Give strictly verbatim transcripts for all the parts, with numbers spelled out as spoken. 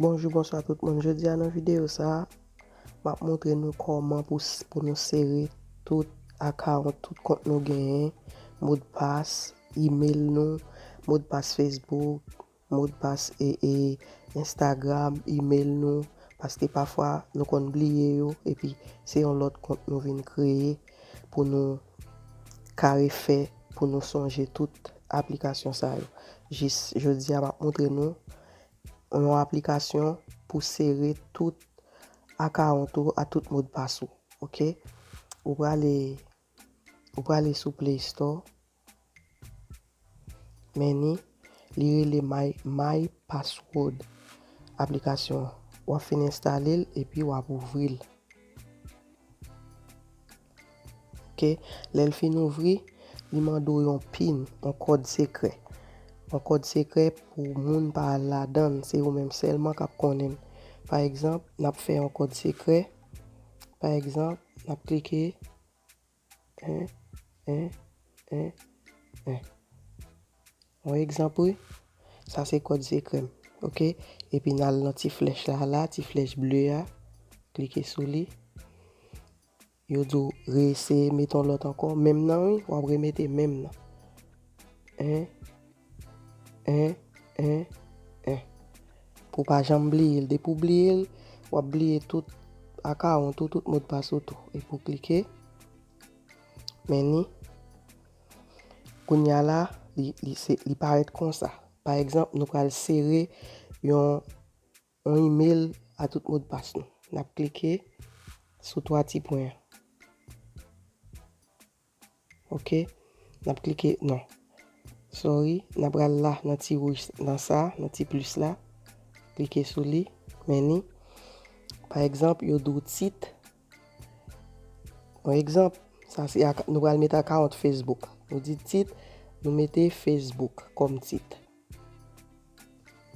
Bonjou, bonswa tout moun. Jodi a nan videyo sa a, m ap montre nou kòman pou, s- pou nou sere tout akawont, tout kont nou genyen, modpas, email nou, modpas Facebook, modpas e, e Instagram, email nou, paske pafwa nou konn bliye yo, epi se yon lòt kont nou vin kreye pou nou ka refè, pou nou sonje tout aplikasyon sa yo. Jis jodi a, m ap montre nou yon aplikasyon pou sere tout akawont ou a tout modpas ou. Oke? Ou prale, ou prale sou Play Store. Men ni, li rele My, My Password aplikasyon an. W ap fin enstale l epi w ap ouvri l. Oke, lè l fin ouvri, li mande w yon pin, yon kòd sekrè. Yon kòd sekrè pou moun pa al ladan l, se ou menm sèlman k ap konnen l. Pa egzanp, n ap fè yon kòd sekrè. Pa egzanp, n ap klike en, en, en, en. Yon egzanp, wi. Sa se kòd sekrè m. Oke? Epi n al nan ti flèch la, la, ti flèch ble a. Klike sou li. Yo di w reeseye mete yon lòt ankò. Menm nan, wi. W ap remete menm nan. En, en, en, en. Pou w pa janm bliye l. Depi w bliye l, w ap bliye tout akawont ou, tout modpas ou tou. Epi w klike. Men ni. Kounye a la, li, li, se, li parèt konsa. Pa egzanp, nou pral sere yon, yon email a tout modpas nou. N ap klike sou twa ti pwen an. Oke? N ap klike, non. Sorry, n ap pral la nan ti wouj, nan sa, nan ti plis la. Klike sou li, men ni. Pa egzanp, yo di w tit. Yon egzanp, sa se ak- nou pral mete akawont Facebook. Nou di tit, nou mete Facebook kòm tit.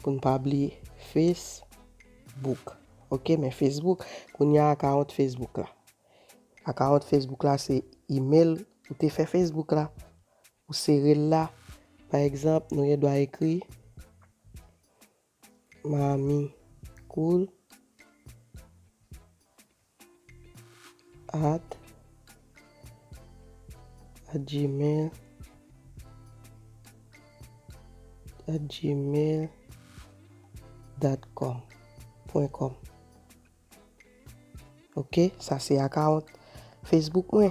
Pou n pa bliye Facebook. Oke, men Facebook, kounye a akawont Facebook la. Akawont Facebook la se email ou te fè Facebook la. Ou sere l la. Pa egzanp, nou gen dwa ekri Mami Cool at, at gmail, at gmail dot com, pwen kòm. Oke, sa se akawont Facebook mwen.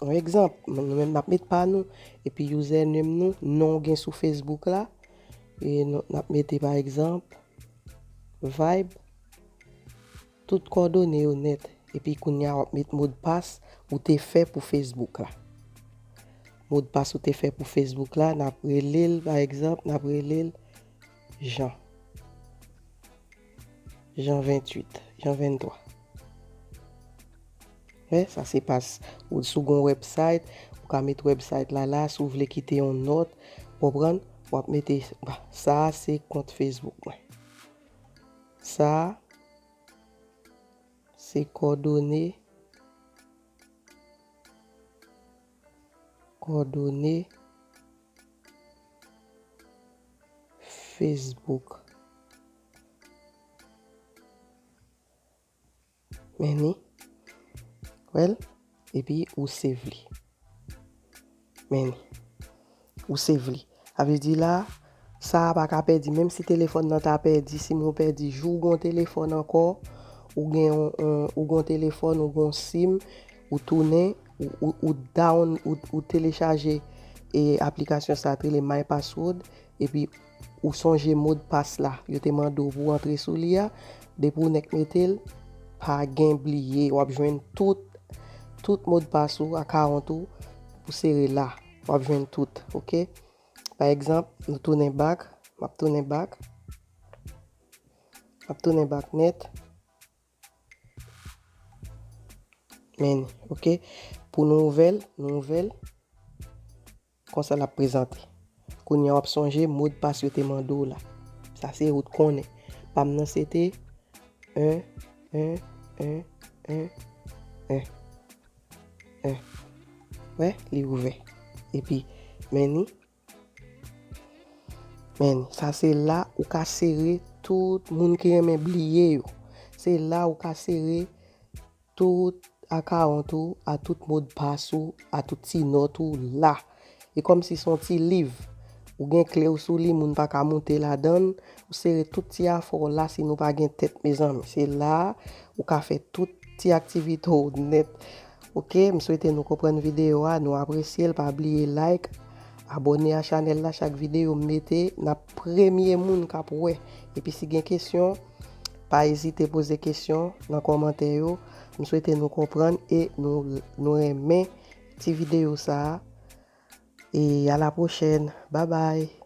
Yon egzanp, nou menm n ap met pa nou, epi username nou, non w gen sou Facebook la, e nou, n ap mete pa egzanp, Vibe, tout kòdone yo nèt, epi kounye a w ap met modpas ou te fè pou Facebook la. Modpas ou te fè pou Facebook la, n ap rele l, pa egzanp, n ap rele l Jean. Jean venntuit, Jean venntwa. Wè, sa se pas. Ou si w gon website, ou ka met website la la, si w vle kite yon nòt, konprann, w ap mete, ba, sa a se kont Facebook mwen. Sa a se kòdone, kòdone Facebook. Men ni. Wè l? Epi ou save li. Men ni. Ou save li. Sa vle di la, sa a pa ka pèdi. Menm si telefòn nan ta pèdi, sim ou pèdi, jou w gon telefòn ankò, ou gen yon, yon, ou gon telefòn, ou gon sim, ou tounen, ou, ou, ou down, ou, ou telechaje e aplikasyon sa a ki rele My Password, epi ou sonje modpas la, yo te mande w pou w antre sou li a, depi w nèk mete l, pa gen bliye, w ap jwenn tout, tout modpas ou, akawont ou, pou sere la, w ap jwenn tout, oke? Pa egzanp, nou tounen back, m ap tounen back, m ap tounen back nèt, men, oke? Pou nou ouvè l, nou ouvè l. Konsa l ap prezante. Kounye a w ap sonje modpas yo te mande w la. Sa se ou t konnen. Pa m nan se te en, en, en, en, en, en. Wè, li ouvè. Epi, men ni. Men ni. Sa se la ou ka sere tout moun ki renmen bliye yo. Se la ou ka sere tout akawont ou, a tout modpas ou, a tout ti nòt ou la. E kòmsi se yon ti liv. Ou gen kle w sou li, moun pa ka moute ladan l. Ou sere tout ti afè w la si nou pa gen tèt, mezanmi. Se la ou ka fè tout ti aktivite w nèt. Oke, m swete nou konprann videyo a, nou apresye l, pa bliye like, abòne a chanèl la, chak videyo m mete, n ap premye moun k ap wè. Epi si gen kesyon, pa ezite poze kesyon nan kòmantè yo. M swete nou konprann e nou, nou renmen ti videyo sa a. E a la pwochèn. Babay.